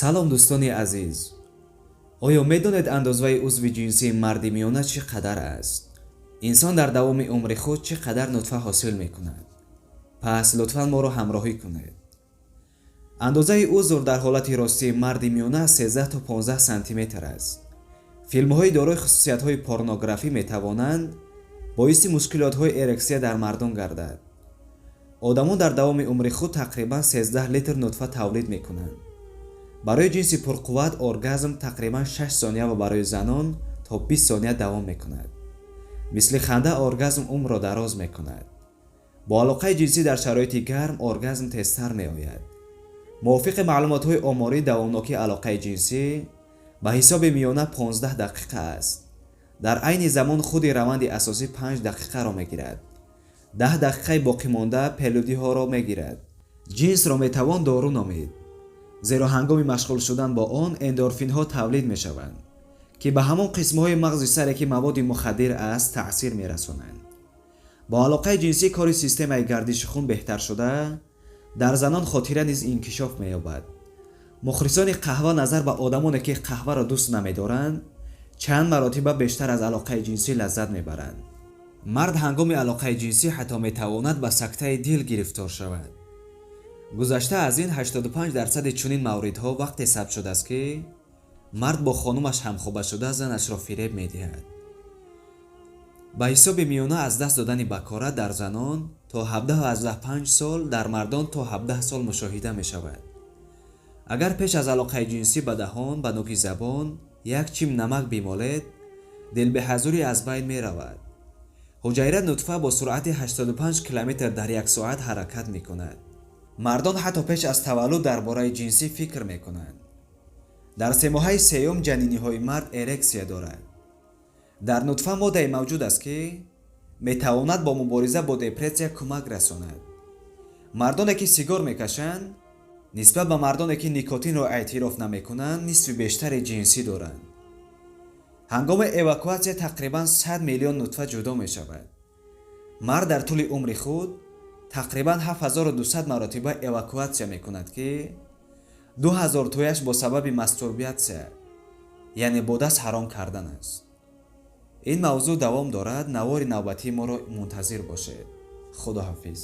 Салом, дӯстони азиз! Оё медонед, андозаи узви ҷинсии марди миёна чӣ қадар аст? Инсон дар давоми умри худ чӣ қадар нутфа ҳосил мекунад? Пас лутфан моро ҳамроҳӣ кунед. Андозаи узв дар ҳолати ростии марди миёна 13 то 15 сантиметр аст. Филмҳои дорои хусусиятҳои порнографӣ метавонанд боиси мушкилотҳои эрексия дар мардон гардад. Одамон дар давоми умри худ тақрибан 13 литр нутфа тавлид мекунанд. Барои ҷинси пурқувват оргазм тақрибан 6 сония ва барои занон то 20 сония давом мекунад. Мисли ханда оргазм умрро дароз мекунад. Бо алоқаи ҷинсӣ дар шароити гарм оргазм тезтар меояд. Мувофиқи маълумотҳои оморӣ, давомнокии алоқаи ҷинсӣ ба ҳисоби миёна 15 дақиқа аст. Дар айни замон худи раванди асосӣ 5 дақиқаро мегирад, 10 дақиқаи боқимонда прелюдияҳоро мегирад. Ҷинсро метавон дору номид, зеро ҳангоми машғул шудан бо он эндорфинҳо тавлид мешаванд, ки ба ҳамон қисмҳои мағзи саре, ки маводи мухаддир аст, таъсир мерасонанд. Бо алоқаи ҷинсӣ кори системаи гардиши хун беҳтар шуда, дар занон хотира низ инкишоф меёбад. Мухлисони қаҳва назар ба одамоне, ки қаҳваро дӯст намедоранд, чанд маротиба бештар аз алоқаи ҷинсӣ лаззат мебаранд. Мард ҳангоми алоқаи ҷинсӣ ҳатто метавонад ба сактаи дил гирифтор шавад. Гузашта аз ин, 85 дарсади чунин мавридҳо вақте сабт шудааст, ки мард бо хонумаш ҳамхоба шуда, занашро фиреб медиҳад. Ба ҳисоби миёна аз даст додани бакорат дар занон то 17,5 сол, дар мардон то 17 сол мушоҳида мешавад. Агар пеш аз алоқаи ҷинсӣ ба даҳон ба нӯки забон як чим намак бимолед, дилбеҳазурӣ аз байн меравад. Ҳуҷайра нутфа бо суръати 85 километр дар як соат ҳаракат мекунад. Мардон ҳатто пеш аз таваллуд дар бораи ҷинсӣ фикр мекунанд. Дар семоҳаи сеюм ҷаниниҳои мард эрексия дорад. Дар нутфа моддае мавҷуд аст, ки метавонад бо мубориза бо депрессия кӯмак расонад. Мардоне, ки сигор мекашанд, нисбат ба мардоне, ки никотинро эътироф намекунанд, нисфи бештари ҷинсӣ доранд. Ҳангоми эякулятсия тақрибан 100 миллион нутфа ҷудо мешавад. Мард дар тӯли умри худ тақрибан 7200 маротиба эякулятсия мекунад, ки 2000 тояш бо сабаби мастурбатсия, яъне бо даст ҳаром кардан аст. Ин мавзӯъ давом дорад. Навори навбатии моро мунтазир бошед. Худоҳафиз.